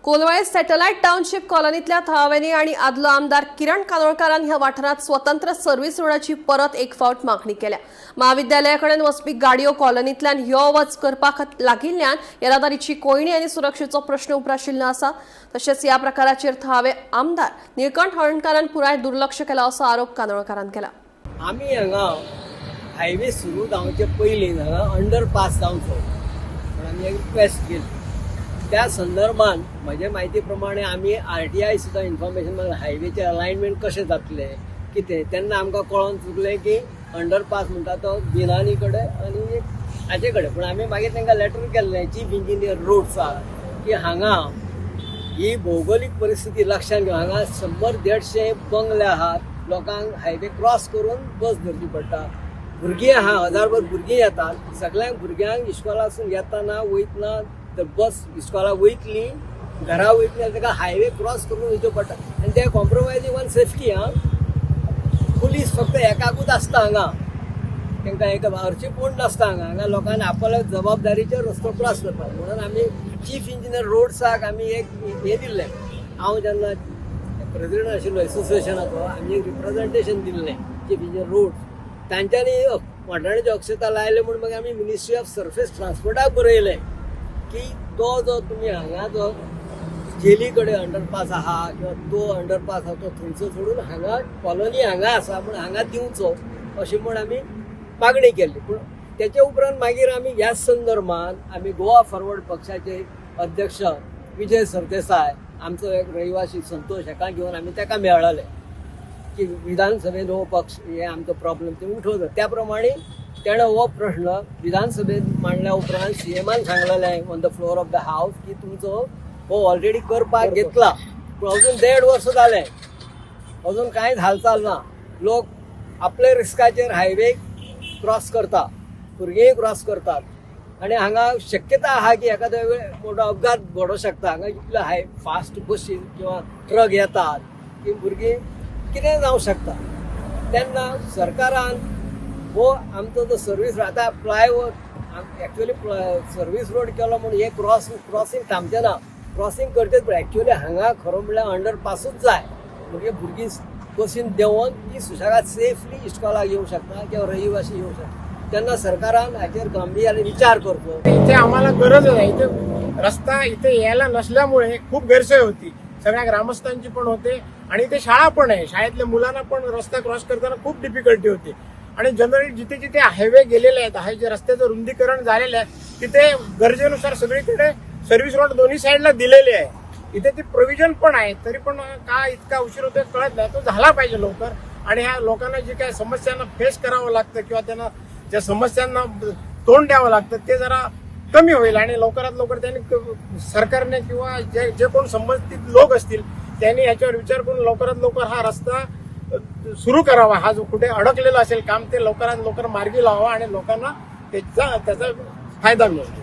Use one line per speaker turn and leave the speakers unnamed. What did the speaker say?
Colvale satellite township कॉलनीतल्या थळाव्यांनी आणि आदलो आमदार किरण कानोळकारान ह्या वाठारांत स्वतंत्र सर्व्हिस रोडाची परत एक फावट मागणी केल्या. महाविद्यालयाकडेन वचपी गाडयो कॉलनींतल्यान यो वच करपाक लागिल्ल्यान येरादारीची कोंयडी आनी सुरक्षेचो प्रश्न उप्राशिल्लो आसा. तशेंच ह्या प्रकाराचेर थळावे आमदार निळकंठ हळर्णकारान पुराय दुर्लक्ष केला असो आरोप कानोळकारान केला.
आमी हांगा हायवे सुरू जावचे पयलीं हांगा अंडरपास जावचो म्हण आमी एक रिक्वेस्ट केली. त्या संदर्भान म्हजे म्हायती प्रमाणे आमी आरटीआय सुद्दां इन्फॉर्मेशन मागलें, हायवेचें अलायनमेंट कशें जातलें कितें. तेन्ना आमकां कळोन चुकलें की अंडरपास म्हणटा तो बिनानी कडेन आनी एक हाचे कडेन. पूण आमी मागीर तांकां लेटर केल्लें चीफ इंजिनियर रोड्साक की हांगा ही भौगोलीक परिस्थिती लक्षात घेवन हांगा 100-150 बंगले आहात, लोकांक हायवे क्रॉस करून बस धरची पडटा, भुरगीं आहा, हजारभर भुरगीं येतात. सगळ्यांक भुरग्यांक इस्कॉलासून येताना वयतना तर बस इस्कॉलाक वयतली, घरा वयतली जाल्यार ताका हायवे क्रॉस करून वयचो पडटा आनी ते कॉम्प्रोमायजींग ऑन सेफ्टी. आं, पुलीस फक्त एकाकूच आसता हांगा, तांकां एक हरशी कोण नासता हांगा. हांगा लोकांनी आपल्या जबाबदारीचेर रस्तो क्रॉस करपाक म्हणून आमी चीफ इंजिनियर रोड्साक आमी एक हें दिल्लें. हांव जेन्ना प्रेसिडेंट आशिल्लो एसोसिएशनाचो, आमी एक रिप्रेझेंटेशन दिल्लें चीफ इंजिनियर रोड्स. तांच्यांनी वाटाण्याची अक्षता लायले म्हूण मागीर आमी मिनिस्ट्री ऑफ सर्फेस ट्रान्सपोर्टाक बरयलें की तो जो तुमी हांगा जो जेली कडेन अंडरपास आहा किंवा तो अंडरपास आहा तो थंयसर सोडून हांगा कॉलनी हांगा आसा म्हूण हांगा दिवचो अशें म्हूण आमी मागणी केल्ली. पूण तेच्या उपरांत मागीर आमी ह्याच संदर्भात आमी गोवा फॉरवर्ड पक्षाचे अध्यक्ष विजय सरदेसाय, आमचो एक रहिवासी संतोष हाका घेवन आमी ताका मेळ्ळले की विधानसभेत हो पक्ष हे आमचो प्रॉब्लेम ते उठवता. त्या प्रमाणे तेणें हो प्रश्न विधानसभेत मांडल्या उपरांत सीएमान सांगलेलें on the floor of the house की तुमचो हो ऑलरेडी करपाक घेतला, पूण अजून 1.5 वर्स जालें, अजून कांयच हालचाल ना. लोक आपल्या रिस्काचेर हायवे क्रॉस करता, भुरगींय क्रॉस करतात आनी हांगा शक्यता आहा की एखाद्या वेळ मोठो अपघात घडोवंक शकता. हांगा इतले हाय फास्ट बशी किंवा ट्रक येतात की भुरगीं कितें जावंक शकता. तेन्ना सरकारान हो आमचो जो सर्वीस रोड आतां फ्लायओवर, एक्चुअली सर्वीस रोड केलो म्हूण हे क्रॉसिंग थांबचें ना, क्रॉसिंग करचेच. पण एक्चुअली हांगा खरो म्हणल्यार अंडरपासूच जाय. म्हणजे भुरगीं बसीन देंवोन ती सुशेगाद सेफली इस्कॉलाक येवंक शकता किंवा रहिवासी येवंक शकता. तेन्ना सरकारान हाचेर गंभीर विचार करचो.
इथे आम्हाला गरज आहे. इथे रस्ता इथे यायला नसल्यामुळे खूप गैरसोय होती, सगळ्या ग्रामस्थांची पण होते आणि इथे शाळा पण आहे. शाळेतल्या मुलांना पण रस्ता क्रॉस करताना खूप डिफिकल्टी होती. आणि जनरली जिथे जिथे हायवे गेलेले आहेत, हाय जे रस्त्याचं रुंदीकरण झालेलं आहे, तिथे गरजेनुसार सगळीकडे सर्व्हिस रोड दोन्ही साईडला दिलेले आहे. इथे ती प्रोव्हिजन पण आहे, तरी पण का इतका उशीर होतोय कळत नाही. तो झाला पाहिजे लवकर आणि ह्या लोकांना जी काय समस्यांना फेस करावं लागतं किंवा त्यांना ज्या समस्यांना तोंड द्यावं लागतं ते जरा कमी होईल. आणि लवकरात लवकर त्यांनी सरकारने किंवा जे जे कोण संबंधित लोक असतील त्यांनी याच्यावर विचार करून लवकरात लवकर हा रस्ता सुरू करावा. हा जो कुठे अडकलेला असेल काम ते लवकरात लवकर मार्गी लावावा आणि लोकांना त्याचा त्याचा फायदा मिळेल.